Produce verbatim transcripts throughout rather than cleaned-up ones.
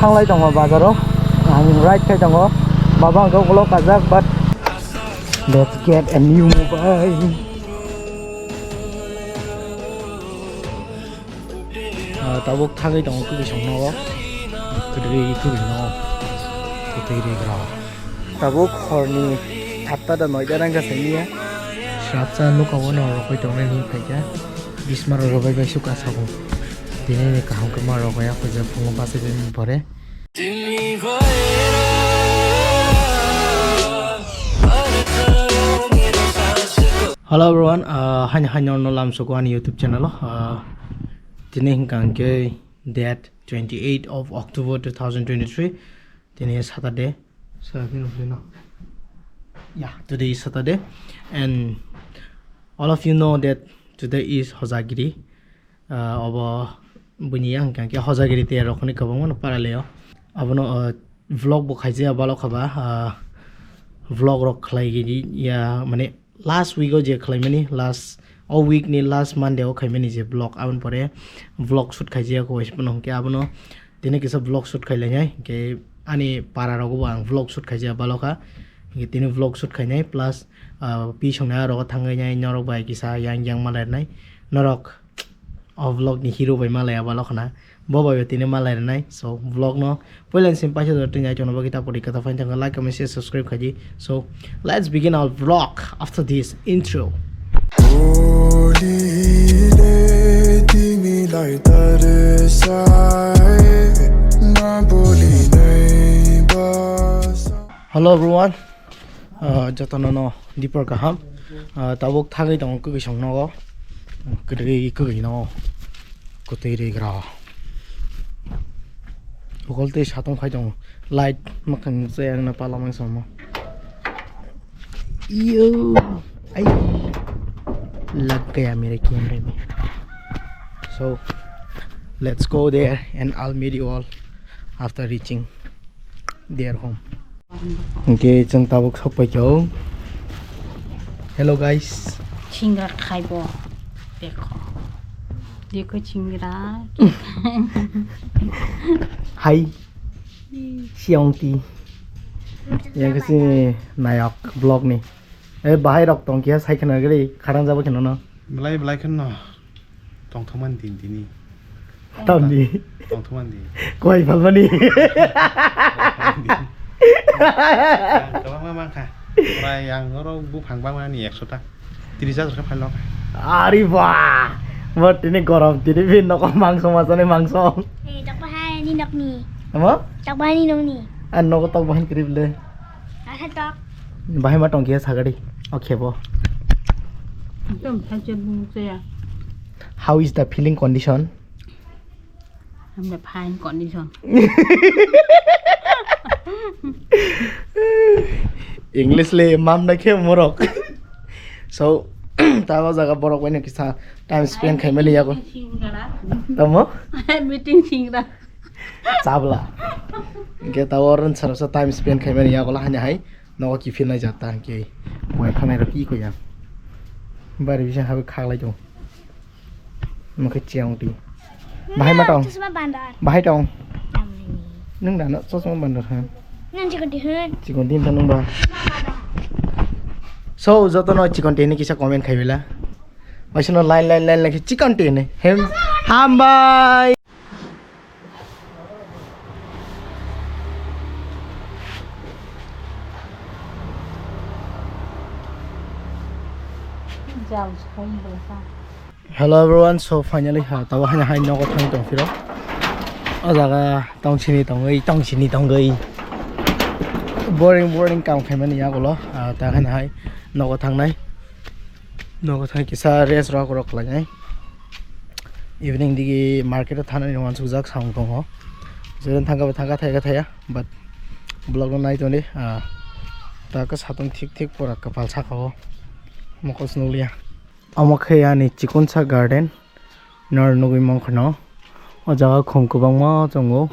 Thanglai tongo bazaro, ang ride khai tongo. Baba hwnkhe ulo kajak, but let's get a new mobile. Ah, tabuk thangwi tongo kwbwi songno o. Kwdwi kwbwi no. Kwtwi ri gra. Tabuk horni satta da noida rang kha simi ya. Srapsa nuka o no rokoi tongnai ni phaikha. Bisma rok robai bai suka sabu. Tini ni kaham khe ma rokoi ya khuja phungo bachai bai pore. Hello everyone, uh, haino haino no lam suko ani YouTube channel o. Uh, tini hwnkha hwnkhe date twenty-eight of October two thousand twenty-three. Tini Saturday. Saturday no? Yeah, today is Saturday. And all of you know that today is Hojagiri. Ah, obo buini yang hwnkha khe Hojagiri tei rokni kwbangma no para leo. Abono, ah, vlog bo khaijaya balok haba, ah, vlog rok khlai ya, mane last week o je khlaimani, last, o week ni last Monday o khaimani je vlog, aboni pore vlog shoot khaijaya kho, waisa phano hwnkhe abono tini kisa vlog shoot khailainai, hwnkhe ani para rogo bo ang vlog shoot khaijaya balokha, hwnkhe tini vlog shoot khainai plus, ah, pi songnai rogo thangwi nai norok bai kisa yang yang malainai norok. O vlog ni hero bai malaya balo khna. Bo bai tini malai rwnai. So vlog no poila ni sim paisa jora tini nai chwngno bagwi ta pori kata fain thangkha like, comment, share, subscribe khaidi. So let's begin our vlog after this intro. Hello everyone. Ah, jotono no dipor kaham. Ah, tabuk thagwi tongo kwkwi song nogo. Kwrwi kwkwi no. Kwtwi ri gra. Okol tei satung khai tongo. Light mwkhang se ang na pala mang somo. Iyo. Ai. Lag gaya mere camera mein. So, let's go there and I'll meet you all after reaching their home. Hwnkhe chwng tabuk sok paikha. Hello guys. Chingra khaibo. Dekho. Dekho chingra. Hi. Siongti. Yang khe chini nayok vlog ni. Eh, bahai rok tong kiya sai khna gri kharang jabo khna no. Belai belai khna no. Tongthokmani din tini. Tamni. Tongthokmani din. Koi phalmani. Ang kwbangma mankha. Prai ang oro buphang bangmani ekso ta. Tris hajar khe phalno. Ari ba. Bo tini gorom tini bin nokol mangso masani mangso. Eh, tok bahai ni nokni. Amo? Tok bahai ni nokni. An nogo tok bahai ni krib le. Asa tok. Bahai ma tong kiya sagadi. Oke bo. Ekdom thajak bung chaya. How is the feeling condition? I'm the fine condition. English le mam na khe morok. So, ta o jaga borok bai no kisa time spend khai mali yago. Meeting singra. Tamo? Meeting singra. Chabla. Ge ta o ron sara sa time spend khai mali yago la hani hai. Nogo kiphilnai jat ta hwnkhe. Buai khanai rok ki koya. Bari bising habai khaklai tongo. Mokhe chiang ti. Bahai ma tong. Chosma bandar. Bahai tong. Tamni. Nung dano chosma bandar ha. Nang chikon ti hun. Chikon tin ta nung ba. So joto no chikon tin ni kisa comment khai bila. Waisano line line line line chikon tin ni. Hem hambai. Hello everyone, so finally ha tabo hani hai nogo thang tong phiro. O jaga tong sini tongwi tong sini tongwi boring boring kam khaimani yagulo, ah, ta hani hai nogo thangnai. Nogo thang kisa rest rok rok khlainai. Evening digi market o thanani wansukjak samung tongo. Jeren thangkha ba thangkha thaya thaya, but vlog no nai tongdi. Ah, ta khe satung thik thik pura kwpal saka o mokol se nukliya. Omo khe ani chikonsa garden. Nor nugwi mankha no. O jaga khum kwbangma tongo.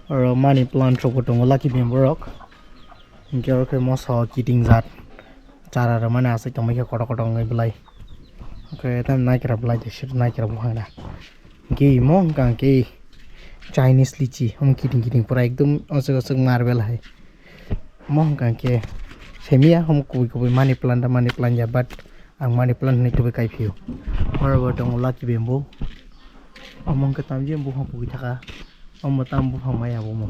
Oro money plant rok bo tongo, lucky bamboo rok. Hinkhe oro khe moso kiting jat chara rwmani aswk tongmani khe kotor kotor wngwi bwlai. Hwnkhe tei naikra bwlai de sir naikra buphang da. Hinkhe imo wngkha hinkhe Chinese lychee, omo kiting kiting pura ekdom ochok ochok marble hai. Omo hwnkha khe semiya, omo kubui kubui money plant da money plant ya, but ang money plant hinwi tubui kai phio. Oro bo tongo lucky bamboo. Omo hwnkhe tamjiyani buphang pugui thaka. Omo tamo buphang maya omo.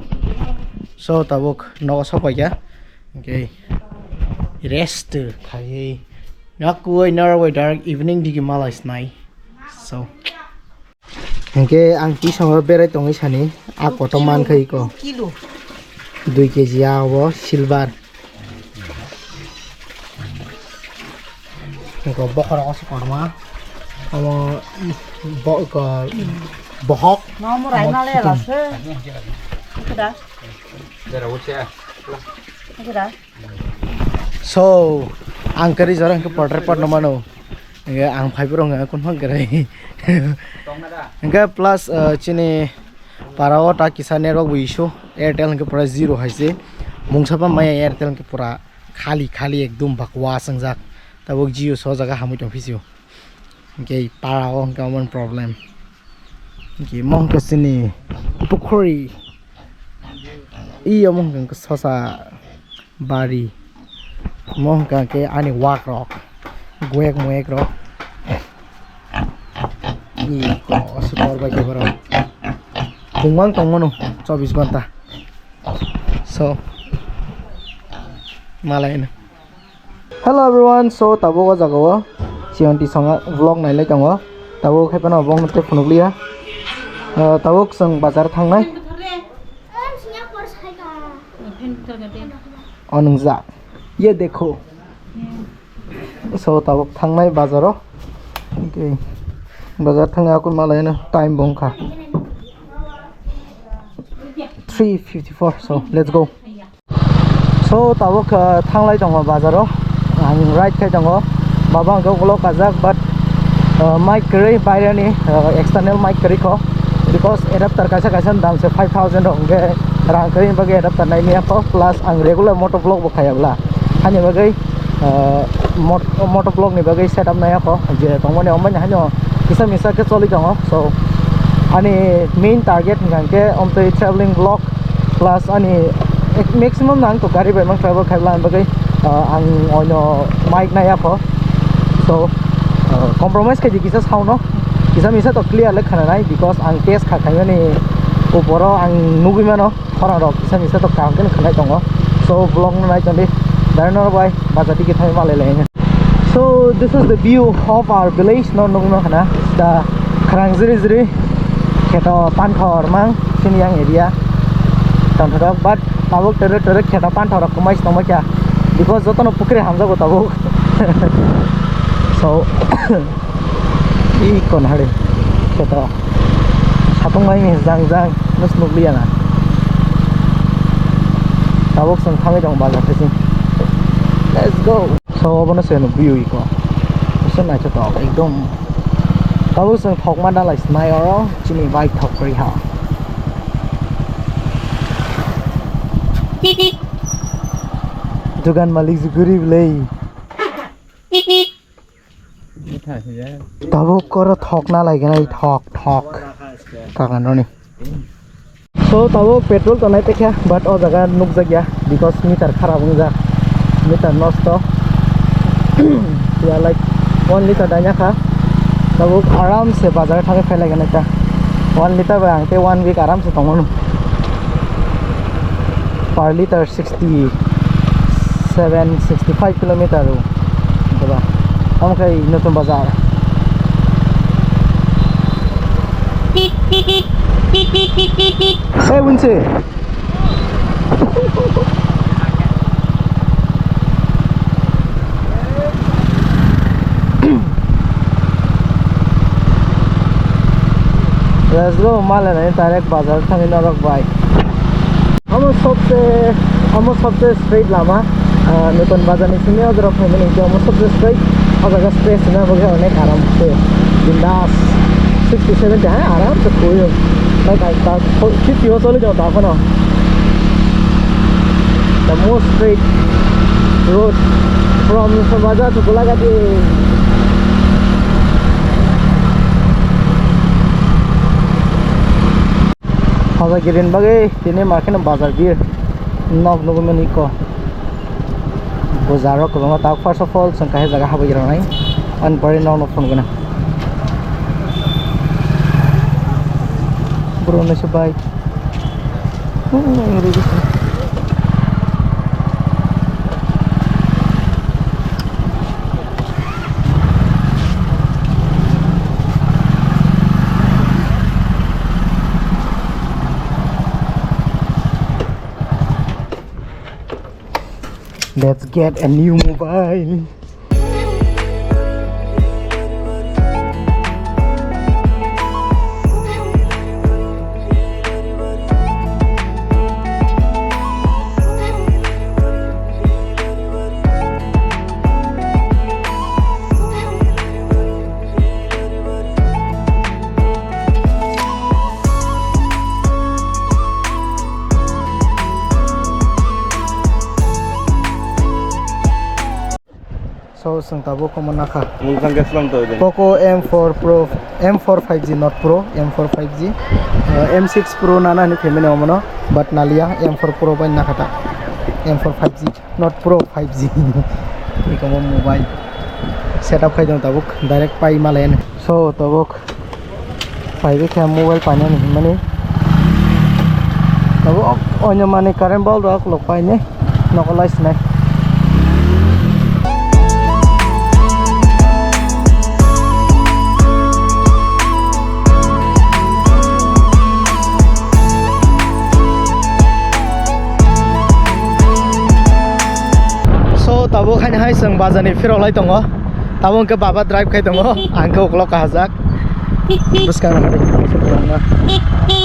So tabuk nogo sok paikha. Hwnkhe rest khaiwi. Yakuwai narwai direct evening digi malai snai. So. Hwnkhe ang twi songo berai tongwi sani, a kotor mankha iko. Kilo. Dui keji a obo silver. Iko bokhorok oso kotorma. Omo bo-, iko bohok. Nomo rai male chicken. Lase. Ikeda. Ikeda. So, ang kari jora hwnkhe porter pot no mano. Hwnkhe ang phaiphuru hwnkhe kunphang kwrwi. Hwnkhe plus, uh, chini para o ta kisa network bo issue. Airtel hwnkhe pura zero hai se. Mungsa pa maya Airtel hwnkhe pura khali khali ekdum bakwas wngjak. Tabuk Jio so jaga hamwi tong phisiyo. Hwnkhe para o hwnkhe omo problem. Hwnkhe mo hwnkhe chini pukhuri. Iyo mo hwnkhe sosa bari. Mo hwnkhe ani wak rok. Guek muek rok. Iko, sutor bai khe borok. Bumang tongmano chobbish ghonta. So, malai no. Hello everyone, so tabuk o jaga o Siyon Tisonga vlog nailai tongo. Tabuk hai phano vlog no tei phunukliya. Ah, tabuk chwng bazar thangnai. O nungjak. Ye dekho. So tabuk thangnai bazar o. Okay. Bazar thangya kun malai no time bo wngkha. Three fifty-four, so let's go. So tabuk, uh, thanglai tongo bazar o. Ang ride khai tongo. Baba hwnkhe ulo kajak, but, uh, mic kwrwi bairani, uh, external mic kwrwi kho. Because adapter kaisa kaisa dam se five thousand rok hwnkhe rang kwrwi bagwi adapter nai miya kho. Plus ang regular moto vlog bo khaya bwla. Hani bagwi, uh, mot-, moto vlog ni bagwi setup nai kho. Je tongmani omani hani o kisa misa khe choli tongo. So ani main target hwnkha khe omtwi traveling vlog. Plus ani ek-, maximum no ang to gari bai mang travel khai bwla bagwi, ah, ang oino mic nai ya kho. So, ah, compromise khai di kisa sound no. Kisa misa to clear le khana nai because ang test kha khaimani uporo ang nugui mano khorang rok kisa misa to kaham khe khwnai tongo. So vlog no nai tongdi. Dai no bai baja tiki thai malai lai. So this is the view of our village. No nung no hana da kharang jiri jiri kheto panthor mang sini yang area tongthok, but tabuk tere tere kheto panthor rok kumai tongma kya because joto no pukri hamjago tabuk. So i kon hari kheto satung mai ni jang jang nus nukliya na tabuk sung thangwi tong bazar thai sing. Let's go. So obono se nukphiyo iko. Biso naithotok ekdom. Tabuk chwng thokma dalai sinai oro chini bike thok kwrwi ha. Dugan malik juguri bwlai. Tabuk koro thokna laiganai thok thok. Kakan roni. So tabuk petrol tonai tekha, but o jaga nukjakya because meter kharap wngjak, meter nosto. Ya like one liter daina kha. Tabuk aram se bazar thangwi phailai gana kha. One liter bai ang tei one week aram se tongmano. Per liter sixty seven, sixty five kilometer o. Diba? Omo khe Nutun Bazar. Hey, Wincy. Let's go, Malayani direct bazar thangwi norok bai. Omo sobse, omo sobse straight lama, ah, Nutun Bazar ni simi o jora phaimani hwnkhe omo sobse straight, o jaga space na bagwi onek aram se, bindas, sixty, seventy hai aram se khuyo. Tai kai ta fifty o choli jao ta phano. The most straight road from Nutun Bazar to Golagati. Hoja girin bagwi tini ma kheno bazar bir nok nugwi mani ko. Bazar rok kwbangma tak, first of all chwng kaisa jaga habwi rwnai. Ani pore nok no phunukgwna. Bro naisa bike. Let's get a new mobile. So, chwng tabuk omo nakha. Mungkang khe slam to din. Poco M four Pro, M four five G, not Pro, M four five G. Uh, M six Pro nana hinwi phaimani omono, but naliya, M four Pro bai nakha ta. M four five G, not Pro, five G. Ikomo mobile setup khai tong tabuk, direct pai malai. So, tabuk Phaibai khe mobile painani hinmani. Abo onyo manwi current bulb rok lok painai nogo lai sinai. So, tabuk haino hai chwng bazar ni phirok lai tongo. Tabuk hwnkhe baba drive khai tongo, ang khe ukulok kahajak. Bwskang rok hai.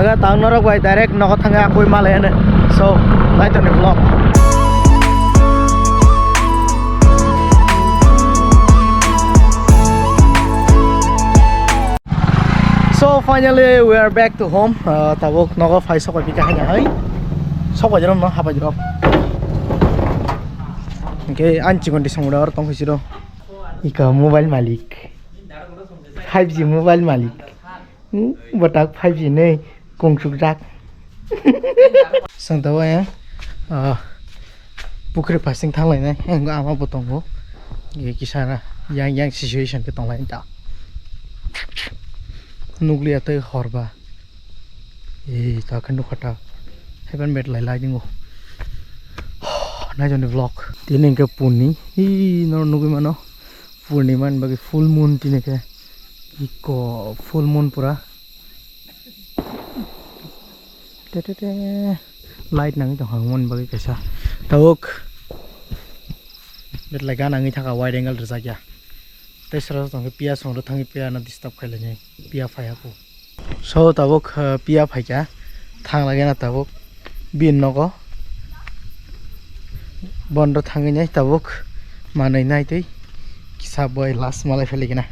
Aga tang norok bai direct nogo thangwi akui malai ano. So, naitoni vlog. So finally we are back to home. Uh, tabuk nogo phai sokoi pika haino hai. Sokoi jero no hapai jero. Hwnkhe ani chikon di songmura oro tongkhe siro. Ika mobile malik. Five G mobile malik. Hmm, botak five G nei kungsukjak. Chwng tabuk, eh, ah, pukhri phasing thanglainai, eh, ama bo tongo. Eh, kisa na yang yang situation khe tonglaini ta. Nukliya tei hor ba. Eh, ta khe nukha ta. Heaven bed lai lai dingo. Naijoni vlog. Tini hwnkhe puni. Hi, no nugwi mano. Purnima ni bagwi full moon tini khe. Iko full moon pura. Te, te, te. Light nangwi tongkha omo ni bagwi kaisa. Tabuk. Betlai gana wngwi thangkha wide angle rwjak ya. Tei sora tongkhe piya songro thangwi piya no disturb khai lainai. Piya phaiya kho. So tabuk, uh, piya phaikha. Thang lagena tabuk. Bini nogo. Bondo thangwi nai tabuk. Manwi nai tei. Kisa boi last malai phailaikena.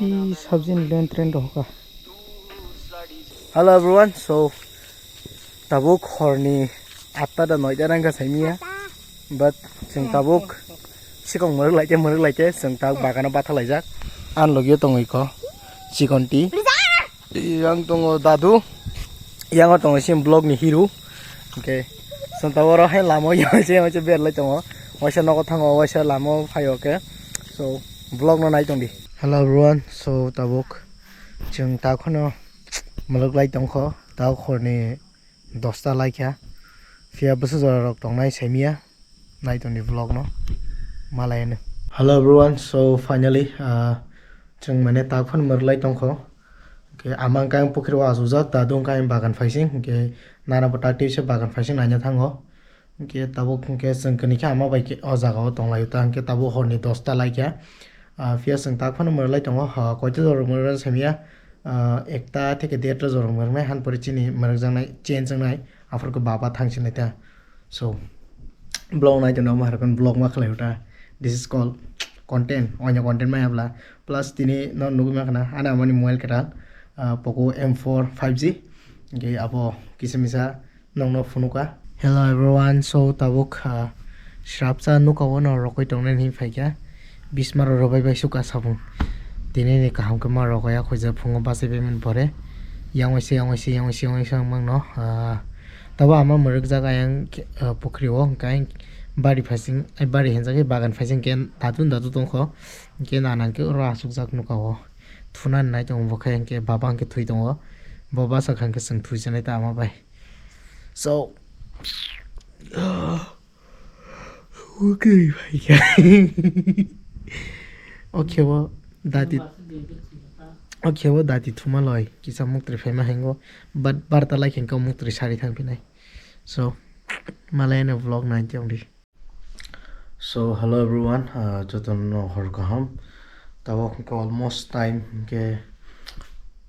Ih, sabjini lane train rohorkha. Hello everyone, so tabuk horni atta da noida nangkha saimia, but chwng tabuk sikong mwrwk laite mwrwk laite chwng tabuk bagano batha laijak. Ang logio tongwi kho chikon ti. Yang tongo dadu, yang tongo sim vlog ni hero. Okay, chwng tabuk oro hai lama yang se yang se ber lai tongo, waisa nogo thango waisa lama phaio khe. So vlog no nai tongdi. Hello everyone, so tabuk chwng ta kheno mwlwk lai tongkho, ta khorni dosta laikha, phiya bwsa jora rok tongnai saimia, nai tongdi vlog no malai ano. Hello everyone, so finally, ah, chwng mane ta kheno mwrwk lai tongkho, hwnkhe ama wngkha ang pukhiri o achukjak, dadu wngkha ang bagan phaising, hwnkhe nana bo ta twi se bagan phaising naina thango. Hwnkhe tabuk hwnkhe chwng kani khe ama bai khe o jaga o tong lai ta, hwnkhe tabuk horni dosta lai kha. Ah, phiya chwng tak phano mwrwk lai tongo, ha, koito jora mwrwk lai samya. Ah, ekta theke derta jora mwrwknai, han pore chini mwrwkjaknai, change wngnai, aphuru khe baba thangsinai ta. So, vlog nai tongno ma harokon vlog ma khlai ta. This is called content, oino content maya bla. Plus tini no nugwi ma khna, ani amoni mobile kwtal, ah, Poco M four five G. Hwnkhe abo kisa misa nongno phunukha. Hello everyone, so tabuk, ah, srapsa nuka o no rokoi tongnai hinwi phaikha. Bisma rok robai bai suka sabung. Tini ni kaham khe ma rokoi ya khuja phungo bachai bai mani pore. Yang waisa, yang waisa, yang waisa, yang waisa wng mangno. Ah, tabo ama mwrwkjak ayang, ah, pukhri o hwnkhe bari phaising, ai bari hinjak khe bagan phaising khe datu datu tongkho. Hwnkhe nana hwnkhe oro achukjak nuka o. Thunani nai tongo bo khe hwnkhe baba hwnkhe thwi tongo. Bo basa kha hwnkhe chwng thwi chanai ta ama bai. So, okay, phaikha. Okay, bo dati, okay, bo dati thuma loi kisa muktri phaima hengo, but barta lai khe muktri sari thang phinai. So, malai ani vlog nai tong di. So, hello everyone, ah, jotono hor kaham. Tabuk hwnkhe almost time hwnkhe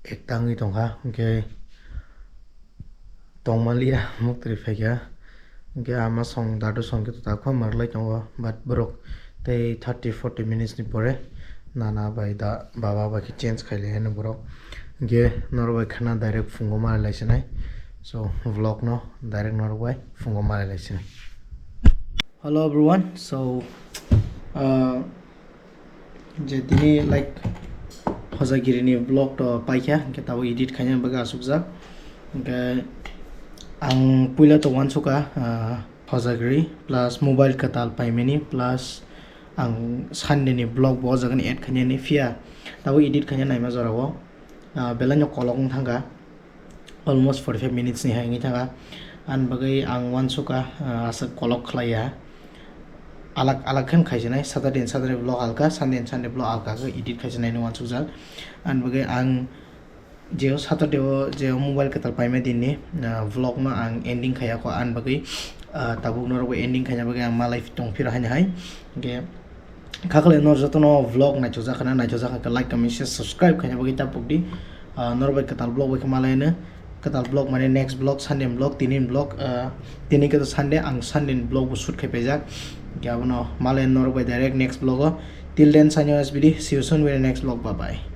ekta wngwi tongkha, hwnkhe tongmaliya muktri phaikha. Hwnkhe ama song dadu song khe ta khwa marlai tongo, but borok tei thirty forty minutes ni pore nana bai da baba bai khe change khailai hino borok. Hwnkhe norok bai khana direct phungo malai lai sinai. So, vlog no direct norok bai phungo malai lai sinai. Hello everyone, so, uh, je tini, like, Hojagiri ni vlog to paikha, hwnkhe tabuk edit khaina bagwi asukjak. Hwnkhe ang puila to uansukha, uh, Hojagiri plus mobile kwtal paimani plus ang Sunday ni vlog bo o jaga ni add khainani, phiya tabuk edit khaina naima jora o, uh, belai no kolok wng thangkha. Almost forty five minutes ni hai wngwi thangkha. Ani bagwi ang uansukha, ah, aswk kolok khlaiya. Alak alak khe khaisinai, Saturday ni Saturday vlog alka, Sunday ni Sunday vlog alka khe edit khaisinai hinwi uansukjak. Ani bagwi ang jeo Saturday o jeo mobile kwtal paima dinni, ah, vlog no ang ending khaiyakho, ani bagwi, ah, tabuk norokbo ending khaina bagwi ang malai tongphiro haino hai. Hwnkhe, Khaklai nor jotono vlog naithokjak khana, naithokjak kha like, comment, share, subscribe khaina bagwi ta pokdi. Ah, norok bai kwtal vlog bai khe malaino. Kwtal vlog mane next vlog, Sunday vlog, tini vlog, ah, tini khe to Sunday, ang Sunday vlog bo shoot khai paijak. Hwnkhe abono malai norok bai direct next vlog o. Till then, signing off S B D. See you soon with the next vlog. Bye bye.